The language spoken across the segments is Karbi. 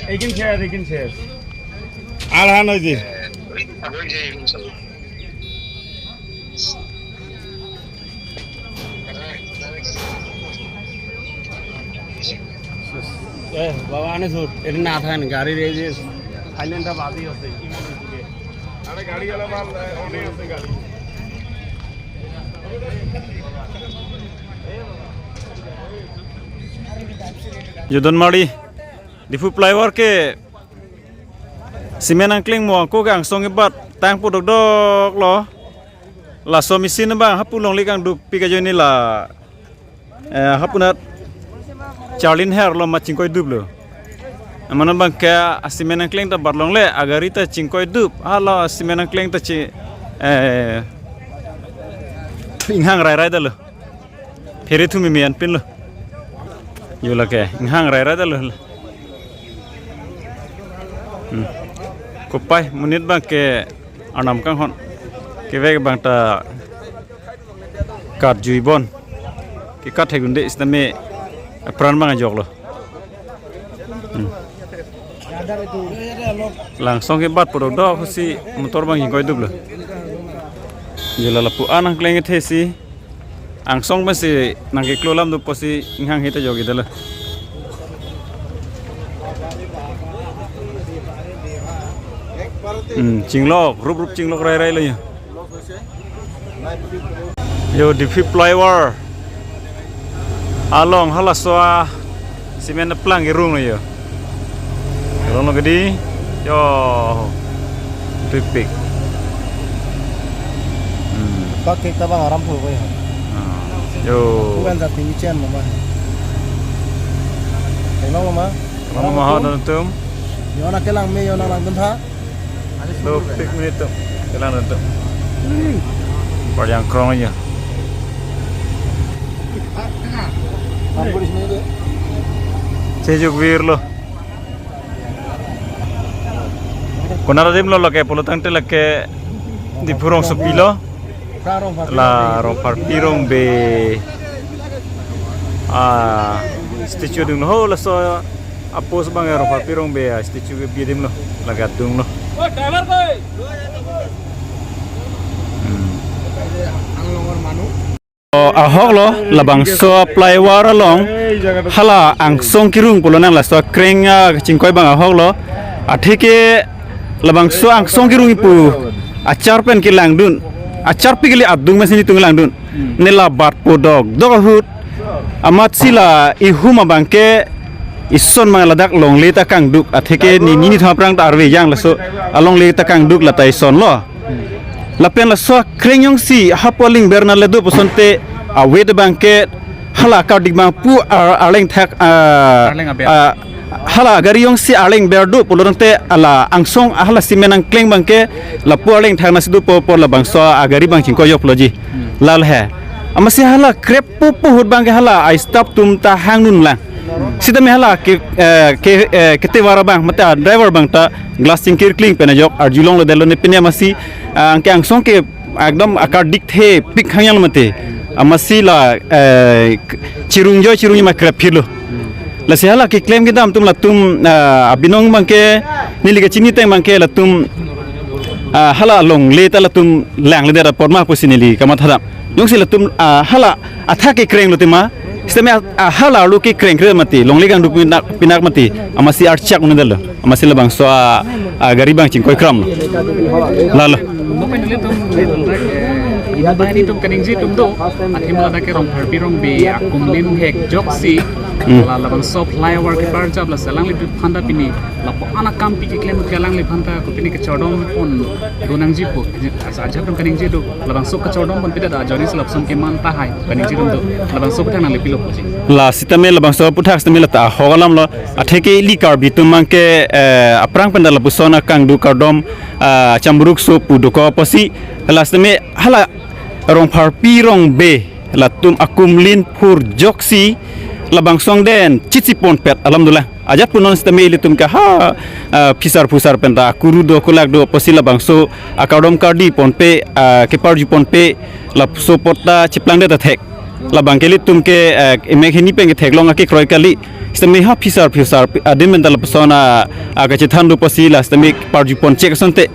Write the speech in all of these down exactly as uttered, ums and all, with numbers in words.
Ekin share, ekin share. Alhan hoy ji. Eh, baba ane sur, eri na than gari re je. Silent ta babi hote. Are gari wala mal, eh, one hote gari. Jodon mari, Diphu flyover ke cement angkleng mo ako ke angsong kebat tang po dokdok lo. Laso machine abang hapu longle kangduk pik ajoine la, eh, hapunat charlin her lo ma chingkoi dup lo. Amanat abang ke a cement angkleng ta bat longle, agari ta chingkoi dup, hala cement angkleng ta chi, eh, inghang rai rai dalo. Phere thu mimi anpin lo. Yo lake, inghang rai rai dalo. Hmm. Kopai, monit abang ke arnam kanghon. Kevek abang ta kat jui bon. Ke kat hek dunde sitame apran abang ajok lo. Hmm. Langsong kebat po dokdok si motor abang chingkoi dup lo. Jela lapu an angkleng kethe si. Angsong pensi nangkeklo alam dopo si inghang hita jogi dala. Hmm, chinglok, rup rup chinglok rai rai lo yo. Yo, Diphu flyover along halaso a cement plang irung lo yo. Rong lo gedi, yo, tupik. Hmm. Pak kita bang aram phu ko ya. Ah, yo. Bukan satu icen mama. Kenal mama? Kenal mama, ho, dan tum? Yo, na kelang me, yo, na lang tum tha. Tupik mini tum. Kelang tum. Parjang krong aja. Chejuk vir lo. Konat adim lo lake pulotangte lake Diphu rongsopi lo. La Rongpharpi Rongbe. Ah, statue adung lo ho laso a post abang Rongpharpi Rongbe a statue kebi adim lo. Lake adung lo. Hmm. O, ahok lo, labangso a flyover along, hala angsong kerung pulo nang laso kreng a chingkoi abang ahok lo, atheke labangso angsong kerung pu, achar pen kelangdun, acharpi kali adung masi netum langdun, ne la bat po dokdok ahut, amatsi la ihum abang ke ison abang ladak longle ta kangduk, atheke nini nithom aphrang ta arve jang laso, alongle ta kangduk la ta ison lo. Lapen laso kreng jongsi hapu aling ber nangledo pusonte awet abang ke hala kardik abang pu ar-, arleng thak, ah, Arleng aber. Ah, hala gari jongsi arleng ber do pulotangte hala angsong hala cement angkleng abang ke lapu arleng thak nangsi dopo apot labangso agari abang chingkoi jok lo ji. Hmm. Lal he. Amatsi hala krep pupu ahut abang ke hala a staff atum ta hangdun lang. Sitame hala ke, eh, ke, eh, ketevar abang, mate driver abang ta glass chingkir kling pen ajok arjulong lo delo ne pine amatsi, ah, angke angsong ke ekdom akardik thepik hangyang lo mate. Amatsi la, eh, chirung joi chirung joi ma krep phir lo. Lasi hala keklem kedam atum latum, ah, abinong abang ke neli kachini ateng abang ke latum, ah, hala longle ta latum langle det apot ma pusi neli kamatha dam. Jongsi latum, ah, hala athak kekreng lo tema. Sitame a, a hala arlo kekreng kre mati, longle kangduk pinak, pinak mati. Amatsi archak un-edetlo. Amatsi labangso a, a gari abang chingkoi kram lo. Lalo. Mo pen ilitum, eh, ilitum kaningje atum do. Athema ladak ke Rongpharpi Rongbe akumlin hek joksi. Hmm. La labangso flyover keparjap lasi alanglitum aphanta pini lapu-an akam pi keklem ke alanglitum aphanta kopine kachardom pon do nangjipo. Asa ajak atum kaningje do. Labangso kachardom pon pida da ajoine si lapuson keman tahai kaningje atum do. Labangso aputhak nanglepilo puji. La sitame labangso aputhak sitame la ta ahok alam lo. Atheke ili Karbi atum abang ke, eh, aphrang pen ta lapuson akangduk kardom, ah, chamburuk so pu dokok apotsi. La sitame hala Rongpharpi Rongbe latum akumlin phurjoksi labangso angdeng chitsi ponpet alam dolang. Ajat punon sitame ilitum ke ha, ah, phisar phusar pen ta akuru do kulak do apotsi labangso akardom kardi ponpe, ah, keparju ponpe laso apot ta chiplangdet athek. Labang ke ilitum ke, eh, emek hini pen ketheklong akekroi kali. Sitame ha phisar phisar adim pen ta lapuson a, a kachethan do pusi la sitame parjupon chek asonte.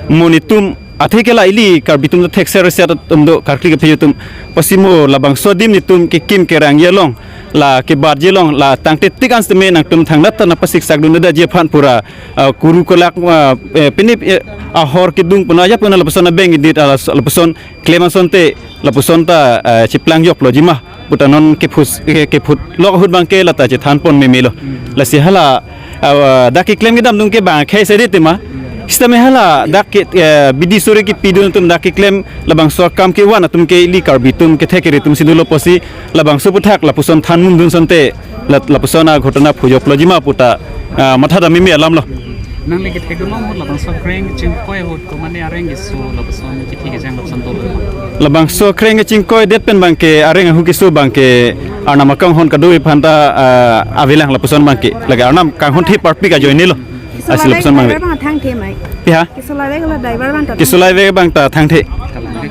Mo netum athe ke la ili Karbi atum ta thekser set atum do, karkli kaphi atum. Pusi mo labangso adim netum kekim kerangji along, la kebatji along, la tangte tik an sitame nangtum thangnat ta nangpasiksak dun detji aphan pura, ah, kuru kolak, ah, eh, pini, eh, ahor kedung puna aja puna lapuson abeng edit, ah, lapuson klem asonte lapuson ta, eh, chiplang joklo jima. Puta non kephus, ke, kephut lok ahut abang ke lata chethan pon meme lo. Lasi hala, ah, dak keklem kedam dung ke bang khei sede tema. Sitame hala dak ke, eh, bidi sore kepi dun atum dak keklem labangso akam kevan atum ke ili Karbi atum kethek kere atum si dolo pusi labangso aphuthak lapuson than mum dun asonte la, lapuson aghotona phujoklo jima puta, ah, matha dam meme alam lo. Nangli kethek dun long ahut labangso kreng chingkoi ahut ko mane areng keso lapuson kithi kejang lapuson dolo. Labangso kreng kechingkoi det pen abang ke areng ahu keso abang ke arnam akanghon kado-i aphan ta, ah, avelang lapuson abang ke. Lake arnam kanghon the parpik ajoine lo. Asi lapuson abang le. Driver abang thangthe mai. Ya. Keso lave ke la driver abang ta. Keso lave abang ta thangthe.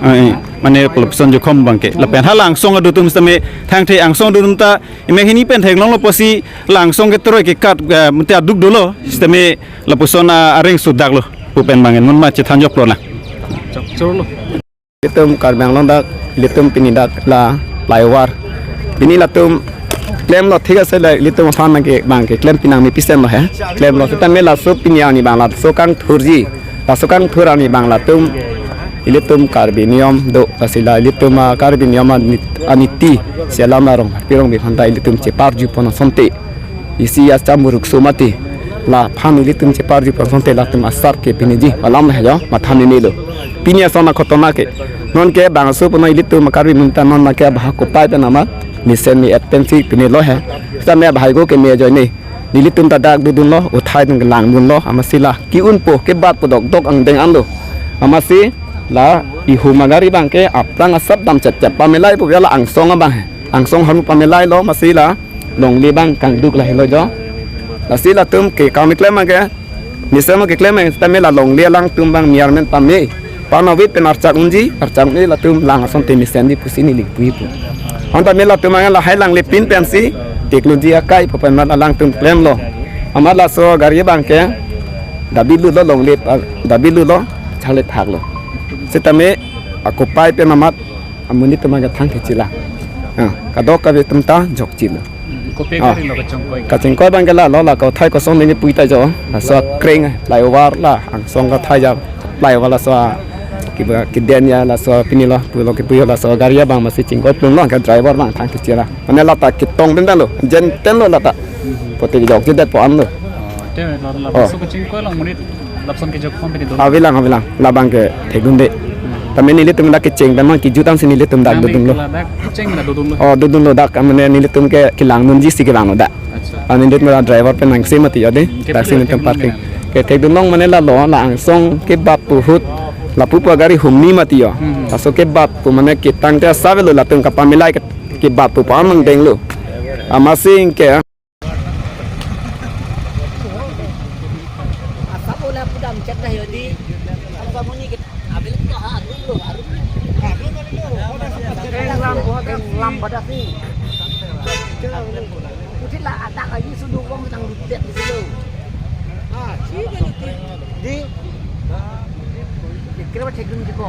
Ah, eh. Mane lapuson jokhom abang ke. Lapen hala angsong adu atum sitame thangthe, angsong adu atum ta emek hini pen theklonglo pusi la angsong ketroi kekat, eh, mate aduk dolo. Sitame lapuson, ah, areng sudak lo. Pu pen abang en mun ma chethan joklo na. Chokchor lo. Ilitum Karbi Anglong dak, ilitum pini dak la flyover. Pini latum klemlo, thik ase la ilitum aphan ke abang ke klem pinang mi pisen lo he. Klemlo sitame laso pini arni abang laso kangthurji. Laso kangthur arni abang latum ilitum Karbi niyom do, lasi la ilitum, ah, Karbi niyom anit-, aniti si alam arong pirong bi aphanta ilitum cheparjupon asonte. Isi asa muruk so mati. Laphan ilitum cheparjupon asonte latum asar ke piniji alam he jo, matha meme lo. Pini ason aghotona ke. Non ke bangso puno ilitum Karbi atum ta non ke abahak kopai pen amat mesen mi-et pensi pini lo he. Sitame abahai ko ke me ajoine. Nelitum ta dak dodunlo, uthai atum kelang dunlo, amatsi la ke-unpo kebatpo dokdok angdeng anlo. Amatsi la ihum agari abang ke aphrang asap dam chetchet pamelaipo, la angsong abang he. Angsong ahormu pamelailo, amatsi la longle abang kangduk lahelo jo. Lasi latum ke kam keklem abang ke, mesen mo keklem abang sitame la longle alangtum abang miarmen pame. Panavit pen archak unji, archak unji latum lang asonte mesenji pusi neli puipo. Anta me latum abang lahai langle pin pensi teknoloji akai pu pen amat alangtum klemlo. Amat laso gari abang ke dabi lulo longle, ah, dabi lulo chale thaklo. Sitame akopai pen amat amonit atum abang ke thangthechila. Ah, kadokave atum ta jokchilo. Kopi, ah, gari lo kachingkoi? Kachingkoi abang ke la lo la kauthai kosong neli puita jo. Laso kreng flyover la angsong kauthai ja flyover laso kiba kiden ya laso pini lo pulo kipu laso gari abang amatsi chingkoi plung lo ke driver abang thangthechila. Mane lata ketong pen lo, jenten lo lata. Pote jokjedetpo anlo. Oh, te lo la, oh, laso kachingkoi lo monit lapuson kejokhom pini do. Avelang, avelang. Labang ke thekdunde. Tame nelitum dak kecheng pen mang kejut ansi nelitum dak dodunlo. Dak kecheng dak dodunlo. Oh, dodunlo dak mane nelitum ke kelang dunji si kelang lo dak. Accha. Ah, nelitum la driver pen angse mati ade. Hmm, dak si nelitum parking. Kethekdun long mane la lo la angsong kebatpo ahut. Lapu pu gari humni mati jo. Hmm. Laso kebatpo mane ketangte asap lo latum kapamelai ke, kebatpo pu amang denglo. Amatsi ke Asap ola pudam chet na yodi. Apa muni ke abil to ha arum lo, arum lo. Eh, lam, lam badas ni. Uthi la adak ayu sudu wong tang lutet di situ. Ah, sih kan itu. Di Kira ba thekdun ji ko.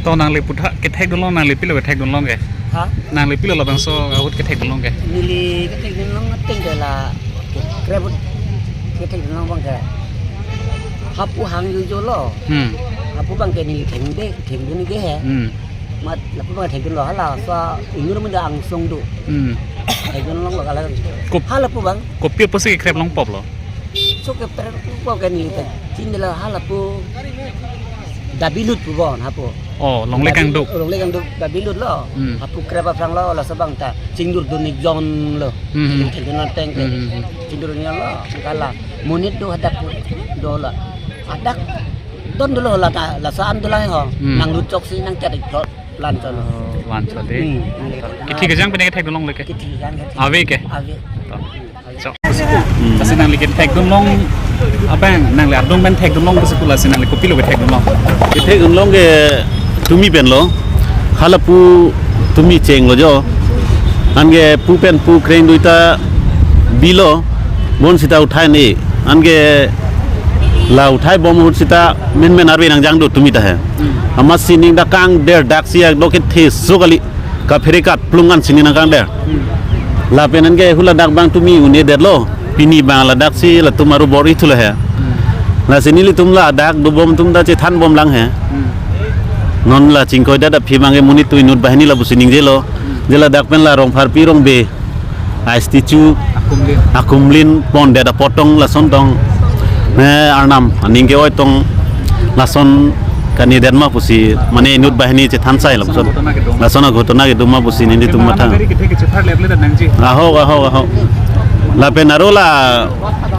To nangli aphuthak kethekdun long, nangli pilo kethekdun long ke? Ha? Nangli pilo labangso ahut kethekdun long ke? Neli kethekdun long ateng ke la kre but kethekdun long abang ke. Hapu hang yu jo lo. Hmm. Hapu abang ke neli thengde, thengdun ke he. Hmm. Mat lapu abang thekdun lo hala so ingur menda angsong do. Hmm. Thekdun long lo kala. Kop-, hala pu abang. Kopi apotsi kekrep long pop lo? So kekrep pop ke neli ta. Chin de la hala pu. Dabi lut pu bon hapu. Oh, longle kangduk. Longle kangduk dabi lut lo. Hmm. Hapu krep aphrang lo laso abang ta. Chingdur dun ik jon lo. Hmm. Thekdun ateng ke. Hmm, hmm, hmm. Chingdur dun lo kala. Monit do hadak do la. Hadak don dolo la ta, laso an dolang ho. Hmm. Nang lut choksi nang tet ik thot lan cholo. Oh, lan cholo de. Hmm. Kithi kejang pine kethekdun long le ke? Kithi kejang kethek. Ave ke? Ave. To. So. Hmm. Lasi nangli kethekdun long, apa yang nangli adung pen thekdun long, lasi pu lasi nangli kopilo kethekdun long? Kethekdun long ke tumi pen lo, hala pu tumi cheng lo jo. Anke pu pen pu kreng duita bilo, bonsita uthai ne. Anke la uthai bom ahut sita menmen arve nangjang do tumi ta he. Hmm. Amatsi ning dak kangder, dak si ak do kethe so kali. Kaphere kat plung an si ning nangkangder. Hmm. Lapen anke hula dak bang tumi un-edetlo. Pini bang ladak si latum aru bor-i thu la he. Hmm. Lasi nelitum ladak dobom atum ta chethan bom lang he. Hmm. Non la chingkoi dak aphi bang ke monit tu inut banghini lapusi ningjelo. Hmm. Je ladak pen la Rongpharpi Rongbe a statue Akumlin. Akumlin pondet apot tong lason tong. Ne arnam aning ke-oi tong lason kani den ma pusi mane inut banghini chethan sai lapuson. Lason aghotona kedo. Lason aghotona kedo ma pusi nelitum matha. Nang gari kethe kechethan leple dan nangji. Ahok, ahok, ahok. Lapen aro la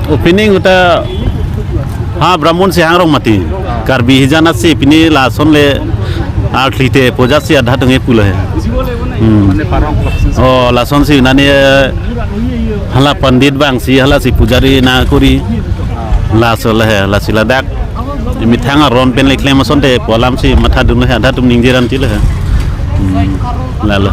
opening uta ha Brahmon si hangrong mati. Karbi hijan asi pini lason le arthlite puja si adha tunge pulo he. Hmm. Mane parong lason. Oh, lason si nani, eh, hala pandit bang si hala si pujari nangkuri. Laso le he, lasi ladak. Imethang aron pen le klem asonte pu alam si mathadun he, adha atum ningjeran ti le he. Hmm. Lalo.